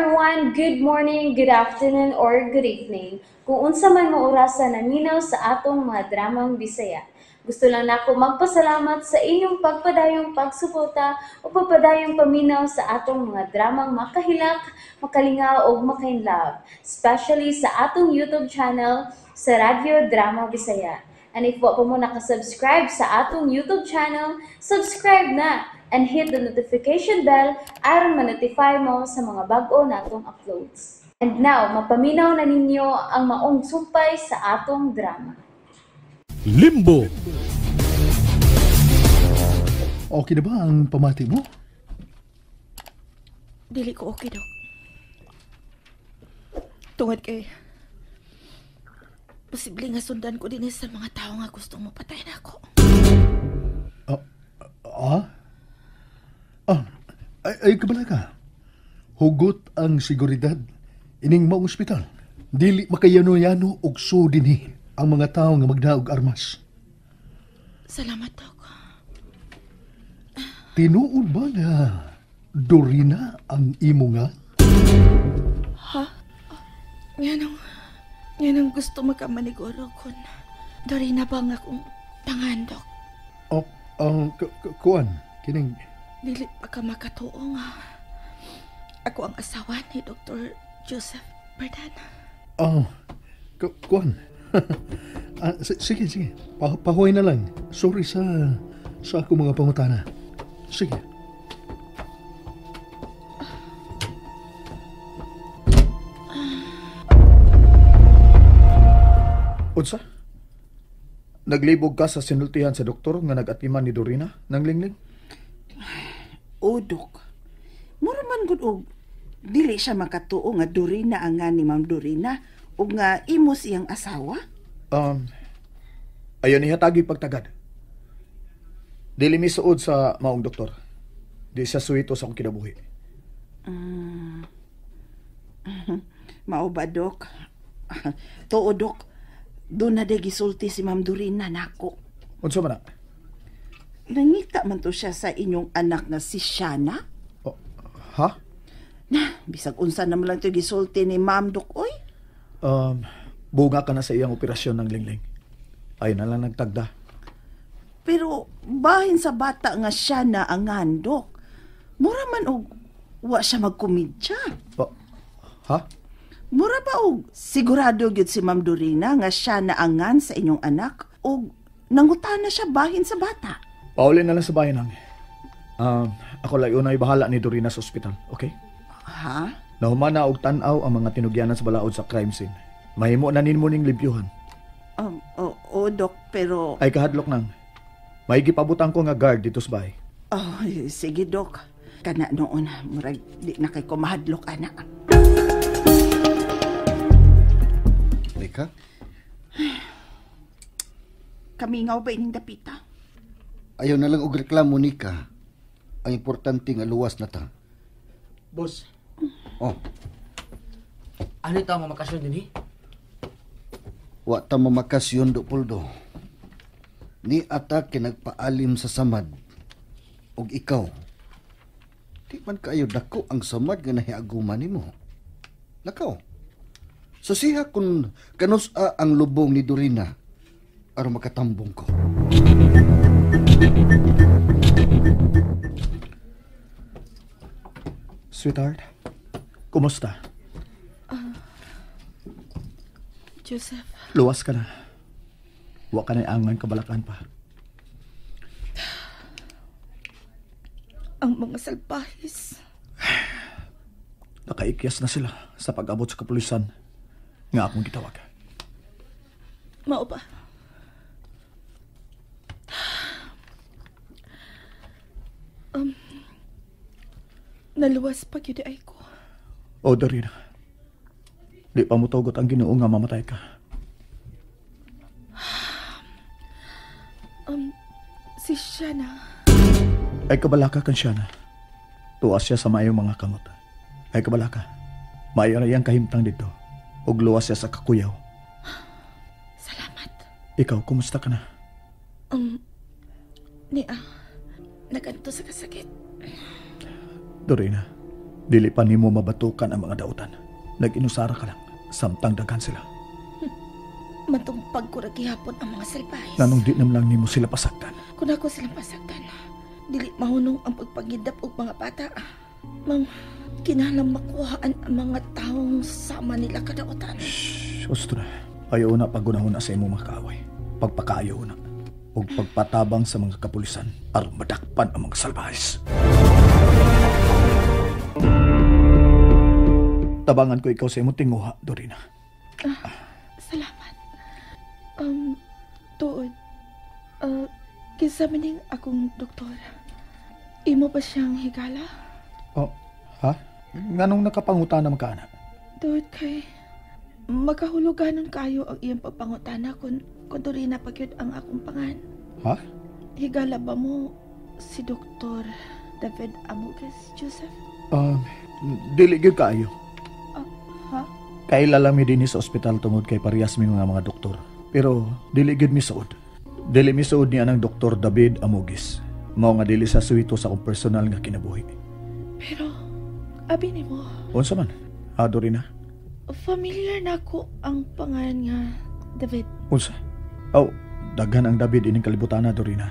Everyone! Good morning, good afternoon, or good evening. Kung unsa man mo orasa naminaw sa atong mga dramang Bisaya. Gusto lang nako magpasalamat sa inyong pagpadayong pagsuporta o pagpadayong paminaw sa atong mga dramang makahilak, makalingaw ug makainlove, especially sa atong YouTube channel sa Radyo Drama Bisaya. And if wa pa mo nakasubscribe sa atong YouTube channel, subscribe na and hit the notification bell aron ma-notify mo sa mga bag-o natong uploads. And now, mapaminaw na ninyo ang maong sumpay sa atong drama. Limbo. Okay na ba ang pamati mo? Dili ko okay, Dok. Tungod kay posible nga sundan ko din sa mga tao nga gustong mapatay na ako. Ah? Ah, ay kabala ka. Hugot ang seguridad ining maong ospital. Dili makayano-yano og so dinhi ang mga tao nga magdaog armas. Salamat, Dok. Tinuod ba nga Dorina ang imo nga? Ha? Nganong gusto makamaniguro kun Dorina ba nga akong pangan, Dok? Oh, kuan, kining Dili pa ka makatuo nga ako ang asawa ni Dr. Joseph Berdan. Oh, kuan. Sige, sige. Pahuway na lang. Sorry sa akong mga pangutana. Sige. Unsa? Naglibog ka sa sinultihan sa doktor nga nag-atiman ni Dorina nang lingling? O, Dok. Mura man gud og dili siya makatuo nga Dorina ang nga ni Ma'am Dorina ug nga imo siyang asawa. Ayon niya tagi pagtagad. Dili mi suod sa maong doktor. Di siya suwito sa akong kinabuhi. Mao ba, Dok? Tuo, Dok. Doon na day gisulti si Ma'am Dorina nako. Unsa man na? Nangita man to siya sa inyong anak na si Shana. Oh, ha? Na, bisag unsa naman lang to gisulti ni Ma'am, Dok, oy. Bunga ka na sa iyang operasyon ng lingling. Ayun na lang nagtagda. Pero bahin sa bata nga siya na ang Dok. Mura man og wa siya magkomedya. Oh, ha? Mura ba og sigurado gyud si Ma'am Dorina nga siya na angan sa inyong anak og nangutana siya bahin sa bata? Pauli na lang sa bahay nang. Ako lang unay bahala ni Dorina sa ospital, okay? Ha? Nahumana og tan-aw ang mga tinugyanan sa balaod sa crime scene. Mahimo na nimo ning libyuhan. Oo, Dok, pero Ay kahadlok nang. May gipabutang ko nga guard dito sa bahay. Oh, sige, Dok. Kana noon, murag di na kay ko mahadlok, anak. Nika? Kamingaw ba ining dapita? Ayaw na lang og reklamo, Nika. Ang importante nga luwas na ta. Boss. Oh. Ano ito ang mamakasyon din, eh? Wa ta mamakasyon, do Poldo. Ni ata kinagpaalim sa samad. Og ikaw, di man kayo dako ang samad nga nahiaguman nimo. Lakaw. Susiha kung kanusa ang lubong ni Dorina aron makatambong ko. Sweetheart, kumusta? Joseph. Luwas ka na. Wa ka na angan kabalakan pa. Ang mga salbahis. Nakaikyas na sila sa pag-abot sa kapulisan nga akong gitawag. Mao ba? Naluwas pa gyud ay ko. O, Dorina. Di pa mutugot ang Ginoo nga mamatay ka. Si Shana. Ay kabalaka kan Shana. Tuwas siya sa maayong mga kamot. Ay kabalaka. Maayo na iyang kahimtang dito. Ug luwas siya sa kakuyaw. Salamat. Ikaw, kumusta ka na? Niya, naganto sa kasakit. Dorina, Dili pa nimo mabatukan ang mga dautan. Nag-inusara ka lang, samtang daghan sila. Matumpag ko ra gihapon ang mga salbahes. Nanong di nam lang nimo sila pasaktan. Kung ako silang pasaktan, dili mahunong ang pagpangidap og mga bata. Ma'am, kinahanglan makuhaan ang mga taong sama nila kadautan. Shhh, gusto na. Ayaw na pagunahon na sa imong mga kaaway. Pagpakaayaw na. O pagpatabang sa mga kapulisan aron madakpan ang mga salbahes. Tabangan ko ikaw sa imong tinguha, Dorina. Salamat. Tuod. Kinsa man ning akong doktor? Imo pa siyang higala? Oh, ha? Nganong nakapangutana man ka, ana? Tuod kay makahuluganon kayo ang iyang pagpangutana kung Dorina pa gyud ang akong pangan. Ha? Higala ba mo si Dr. David Amoges, Joseph? Dili gyud kaayo. Ha? Kaila lang mi dinhi sa ospital tungod kay parehas mi mga doktor. Pero dili gyud mi suod. Dili mi suod ni anang Dr. David Amoges. Mao nga dili sa suwito sa akong personal nga kinabuhi. Pero abi nimo. Unsa man? Ha, Dorina? Familiar na ko ang pangalan nga David. Unsa? Oh, daghan ang David ining kalibutan na, Dorina.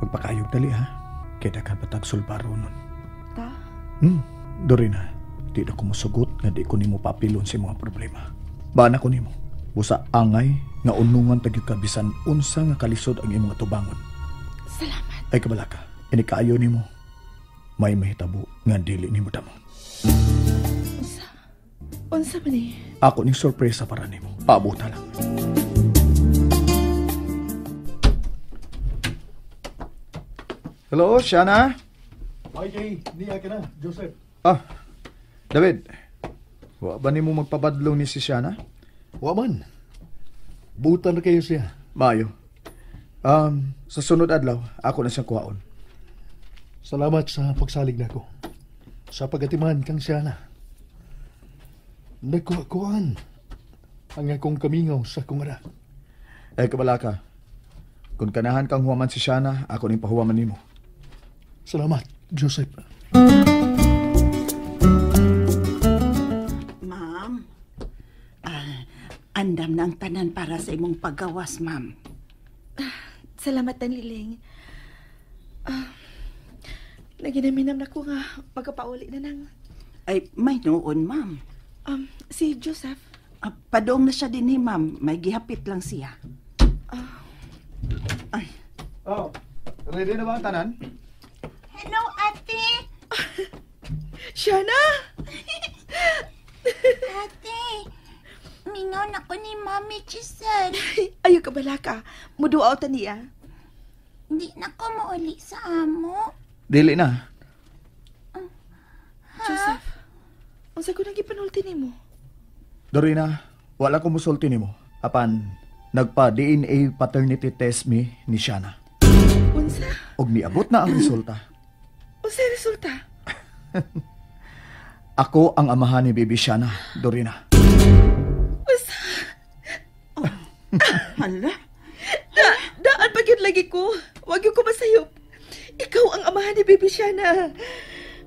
Pagpakayog dali ha. Kay daghan patag sulbaro nun. Ta? Dorina, di na ko mosugot nga di ko nimo papilon sa mga problema. Bana ko nimo. Busa angay nga unungan tagyud ka bisan unsa nga kalisod ang imong atubangon. Salamat. Ay kabalaka, ini kaayo nimo. May mahitabo nga dili nimo damo. Unsa? Unsa man ni? Ako ning sorpresa para nimo. Paabota lang. Hello, Shana? Hi, Jay. Niya ka na, Joseph. Ah, David. Wa ba nimo magpabadlong ni si Shana? Wa man. Butan na kayo siya. Maayo. Sa sunod adlaw, ako na siyang kuhaon. Salamat sa pagsalig nako. Sa pagatiman kang Shana. Nagkuha-kuhaan ang akong kamingaw sa akong anak. Eh, kabalaka. Kung kanahan kang huwaman si Shana, ako ning pahuwaman nimo. Salamat, Joseph. Ma'am, andam na ang tanan para sa imong paggawas, ma'am. Salamat, Taniling. Naginaminam na ko nga magkapauli na nang. Ay, may noon, ma'am. Si Joseph? Padong na siya din, eh, ma'am. May gihapit lang siya. Ay. Oh, ready na ba ang tanan? Hello, ate. Shana! Ate, mingaw na ko ni Mami Giselle. Ayaw ka balaka. Muduaw ta niya. Hindi na ko mauli sa amo. Dili na. Joseph, unsa ko nang gipanulti nimo? Dorina, wala ko musulti nimo. Apan, nagpa-DNA paternity test mi ni Shana. Unsa? Og niabot na ang resulta. Unsa resulta? Ako ang amahan ni Baby Shana, Dorina. Unsa? Oh, hala? Daan pa gyud lagi ko. Wag gyud ko masayop. Ikaw ang amahan ni Baby Shana.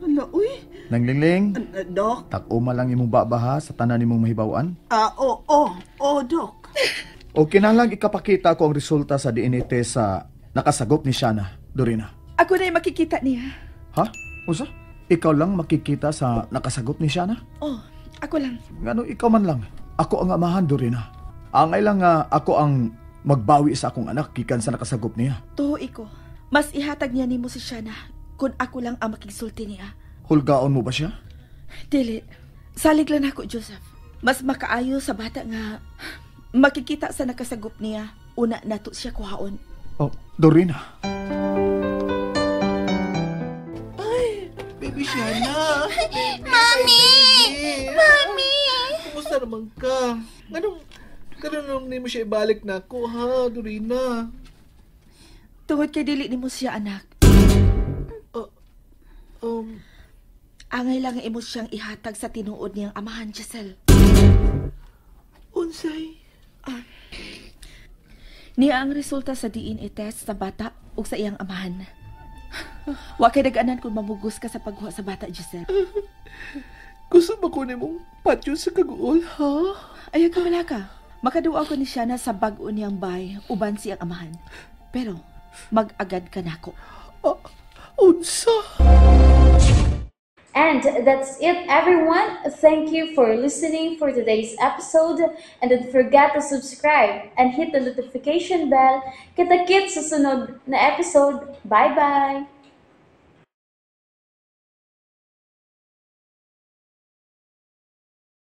Hala, uy. Nanglingling. Dok. Tak-uma lang imong babaha sa tanan nimong mahibaw-an. Oo, Dok. O kinahanglan ikapakita ko ang resulta sa DNA test sa nakasagop ni Shana, Dorina. Ako na yung makikita niya. Ha? Usa? Ikaw lang makikita sa nakasagop ni Shana? Oh, ako lang. Ngano ikaw man lang? Ako ang amahan, Dorina. Angay lang nga ako ang magbawi sa akong anak gikan sa nakasagop niya. Tuo iko. Mas ihatag niya nimo si Shana kung ako lang ang makigsulti niya. Hulgaon mo ba siya? Dili. Salig lang ako, Joseph. Mas makaayo sa bata nga makikita sa nakasagop niya, una nato siya kuhaon. Oh, Dorina. Ay, Baby Shana. Baby, Mami! Baby. Mami! Kumusta naman ka? Anong, ganun naman mo siya ibalik na ako, ha, Dorina? Tungod kay dili nimo siya, anak. Angay lang ang imo siyang ihatag sa tinuod niyang amahan, Giselle. Unsay? Niya ang resulta sa DNA test sa bata ug sa iyang amahan. Wa kay nag-anan kung mamugos ka sa paghuwa sa bata, Giselle. Gusto ba ko nimong patyon sa kaguol, ha? Ayaw ka malaka. Makaduwa ko ni Shana sa bag-o niyang bay, uban siyang amahan. Pero, mag-agad ka nako. Unsa? And that's it, everyone. Thank you for listening for today's episode. And don't forget to subscribe and hit the notification bell. Kita-kits sa sunod na episode. Bye-bye!